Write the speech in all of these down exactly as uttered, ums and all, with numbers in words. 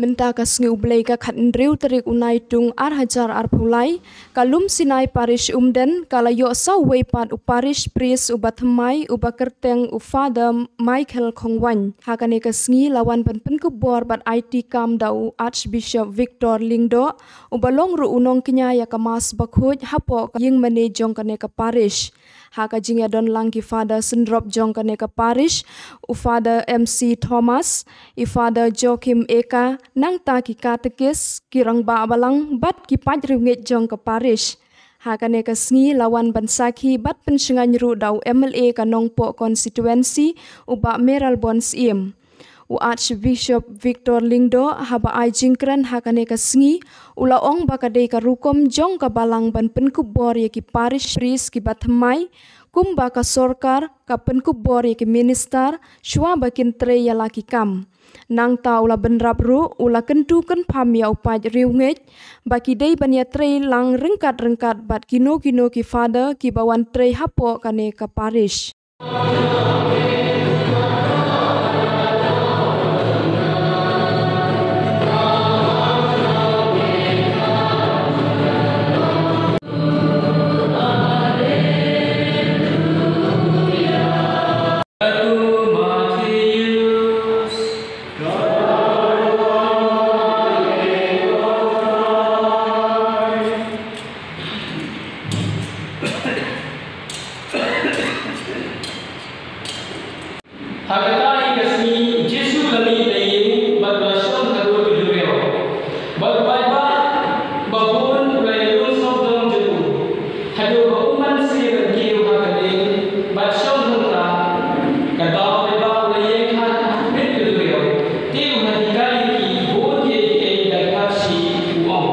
Mynta ka sngi U Blei ka khathynriew tarik u Naitung ar hajar arphew lai, ka Lumsinai Parish Umden ka la ïoh sawwei pat u Parish Priest uba thymmai uba kyrteng u Father Michael Khongwaiñ. Ha kane ka sngi la wan ban pynkupbor bad aiti kam da u Archbishop Victor Lyngdoh, uba long ruh u nongkñia ïa ka Mass Bakhuid hapoh ka ïingmane jong kane ka parish. Ha ka jingïadon lang ki Father syndrop jong kane ka parish, u Father M C Thomas, i Father Joachim Eka, nangta ki katekis, ki rangbah balang bad ki paid riewngeit jong ka parish. Ha kane ka sngi la wan ban sakhi bad pynshngaiñ ruh da u M L A ka Nongpoh constituency, u Bah Mayralborn Syiem. U Archbishop Victor Lyngdoh haba ai jingkren ha kane ka sngi, u la ong ba ka dei ka rukom jong ka balang ban pynkupbor ïa ki parish priest kiba thymmai, kumba ka sorkar ka pynkupbor ïa ki minister shuwa ba kin trei ïa la ki kam. Nangta u la bynrap ruh, u la kyntu kynpham ïa u paid riewngeit ba ki dei ban ïatrei lang ryngkat ryngkat bad kino kino ki Father kiba wan trei hapoh kane ka parish. Ha kata hi ka sngi, u Jisu u la mih na ïing bad u la shong ha ka dur ka duriaw. Bad u paidbah ba bun u la ïalum sawdong jong u, haduh ba um ban siew ban kiew ha ka lieng bad shong hangta. Katba u paidbah u la ïeng ha, ha khmih ka duriaw, te u la hikai ïa ki bun kiei kiei da ka pharshi, u ong: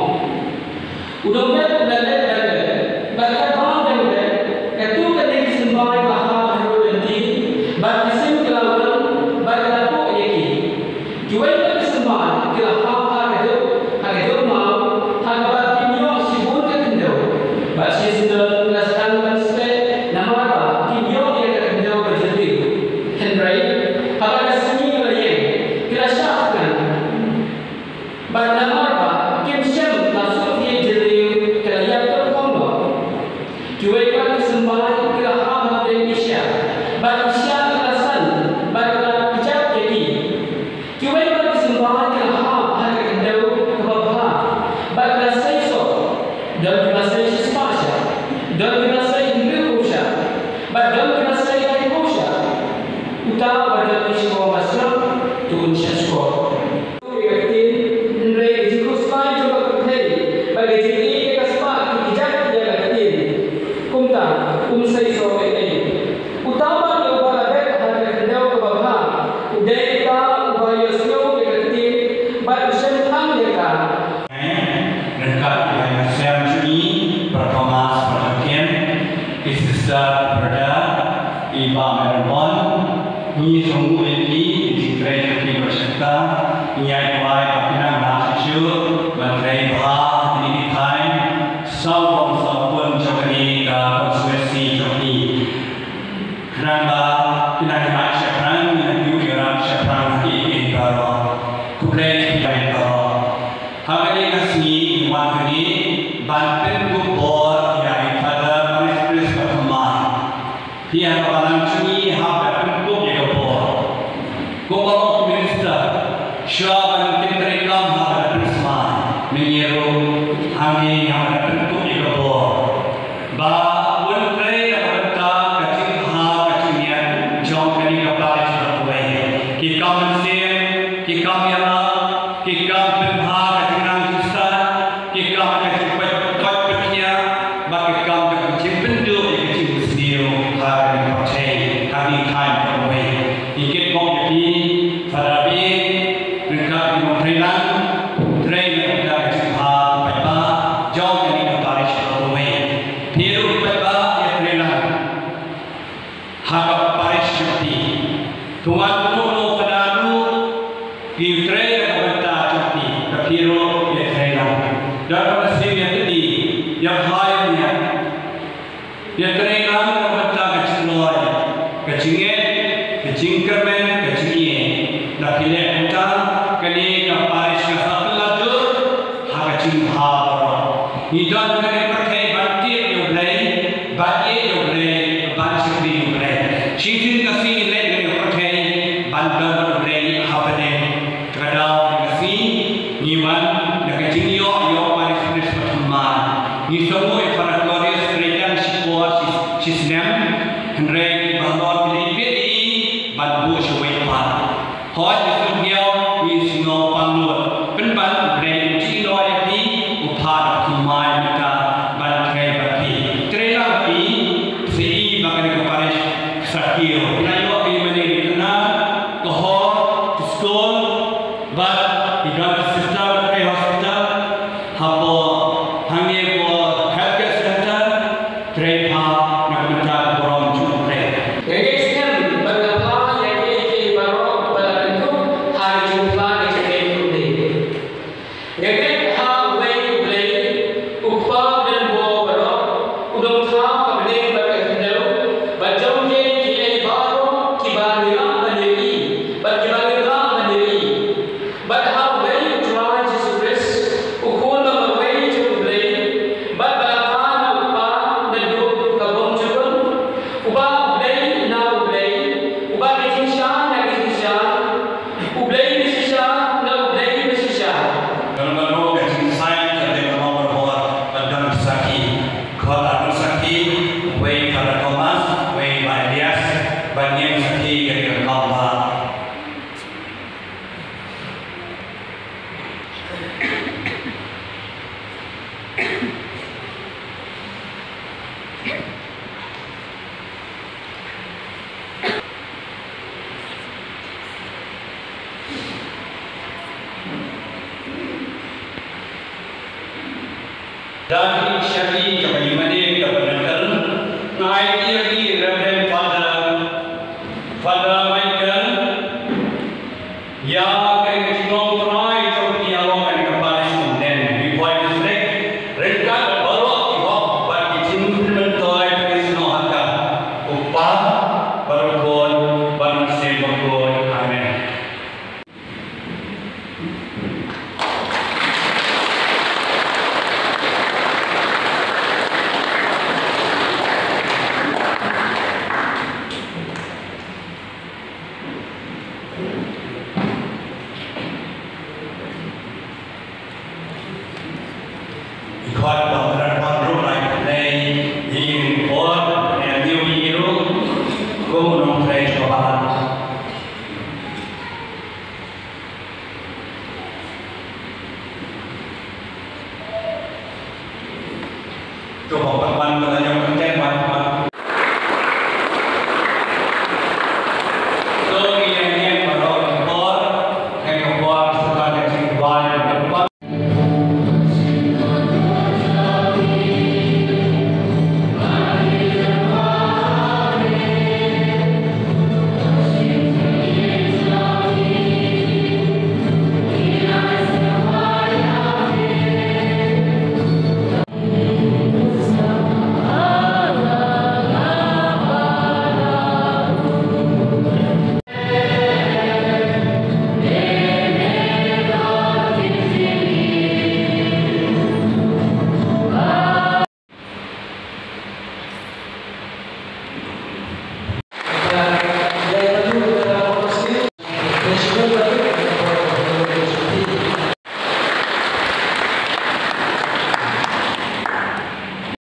U nongbet u la leit ban beh, bad katba u dang beh, katto katne ki symbai ki la hap haduh lynti, bad ki sim ki la wan, bad ki la poh ïa ki. Kiwei pat ki symbai ki la hap ha ka dewmaw, ha ka dewmaw, ha kaba kim ïoh shibun ka khyndew. Bad shisyndon ki la sdang ban speh, namar ba kim ïoh ïa ka khyndew ba jylliew. Hynrei haba ka sngi ka la ïeng, ki la shah thngan. Bad namar ba kim shem la shu thied jylliew, ki la ïap tyrkhong noh. Kiwei pat ki symbai ki la hap ha pdeng ki shiah, bad ki shiah ki la san, bad ki la kjat ïa ki. Kiwei pat ki symbai ki la hap ha ka khyndew kaba bha, bad ki la sei soh. Don kiba sei shispah shah, don kiba sei hynriewphew shah, bad don kiba sei laiphew shah. Uta uba don ki shkor ba sngap, to un shahshkor. Ïa ka ktien, hynrei ka jingkhuslai jong ka pyrthei bad ka jingïeit ïa ka spah ki kjat ïa ka ktien. Kumta, um sei soh ei ei. Uta pat uba la beh ha ka khyndew kaba bha, u dei uta uba ïohsngew ïa ka ktien bad u shemphang ïa ka. Ryngkat i Mynsiem jong ngi, Brother Thomas, Brother Kim, i sister, brother, i Bah Melbon, ngi sngewbha ïa ki, ki jingtrei jong ki ba shata, ngi ai duwai ba kin nang lah shuh shuh ban trei bha ha kine ki thaiñ, saw bong saw pun jong kane ka constituency jong ngi. Khnang ba kin nang ïaid shaphrang, kin nang ïaid shaphrang ha kiei kiei baroh. Khublei, khublei baroh. Ha kane ka sngi ngi wan hangne ban pynkup bor ïa i Father Parish Priest ba thymmai. Phi ha ka balang jong ngi hap ban pynkup ïa ka bor. Kumba ong u Minister, shuwa ban kin trei kam hap ban pynsmai. Mynta ruh hangne hap ban pynkup ïa ka bor. Ba un trei na ka bynta ka jingbha ka jingïeit jong kane ka parish ba kawei. Ki kam mynsiem, ki kam ïalam, ki kam pynbha ka jingnang jingstad, ki kam ka jingpait, pait pyrkhat, bad ki kam ka jingpynduh ïa ka jingsniew ha kane ka pyrthei, ha kane ka thaiñ ba kawei. Ngi kyrkhu ïa phi, Father Bing, ryngkat ki nongtrei lang, trei na ka bynta ka jingbha, paidbah jong kane ka parish ba kawei. Phi ruh paidbah ïa trei lang ha ka parish jong phi. Pynwan ruh, ruh, Father ruh, ki trei na ka bynta jong phi, ka phi ruh ïa trei lang. Don ka mynsiem ïa phi, ïa bha ïa miat. Ïa trei lang na ka bynta ka jinglong, ka jingngeit, ka jingkyrmen, ka jingïeit. Lada phi leh kumta, kane ka parish ka Ngi don ka pyrthei ban tip ïa U Blei, ban ïeit ïa U Blei, ban shakri ïa U Blei. Shisien ka sngi ngi leit ïa ka pyrthei ban don bad U Blei ha bneng. Te ka daw ka sngi ngi wan da ka jingïoh ïa U Blei Jisu Khrist ba thymmai. Ngi sngew ïa Father Claudius trei tang shipor shi, shi snem, hynrei ki bahalor ki la ïeit ïa i ban buh sha wei pat. Hooid, ngi sngewthuh, ngi sngewpang lut. Pynban U Blei un jingïaroh ïa phi, u phah da ka thymmai mynta ban trei bad phi. Trei lang bad i, sa i ba kane ka parish ka sa kiew. Phi la ïoh ka ïingmane ka tnat, ka hall, ka skul, bad i don ka sister ba trei hospital, hapoh hangne hapoh healthcare center, trei bha na ka bynta ka burom jong U Blei. Nga ngeit skhem ba nga phla ïa kiei kiei baroh ba la kynthup ha ka jingphla ka jingngeit U Blei. Nga ngeit ha uwei U Blei, U Kpa badonbor baroh, u don thaw ha bneng bad ha khyndew, bad jong kiei kiei baroh kiba ngi lah ban ïohi bad kiba ngim lah ban ïohi. Bad ha uwei U Trai Jisu Khrist, U Khun ba marwei jong U Blei, bad ba la phah na U Kpa naduh ka bym jukut, uba U Blei na U Blei, uba ka jingshai na ka jingshai, U Blei bashisha na U Blei bashisha. Kaba mano ka jingsai ka dei ka long bor bad don sakhi. Khot arngut sakhi, uwei Father Thomas, uwei Bah Elias, bad hynñiew sakhi ka dei ka kamba. Da kine ki shakri kaba ïa mane kaba nangkal, nga ai ïa ki rem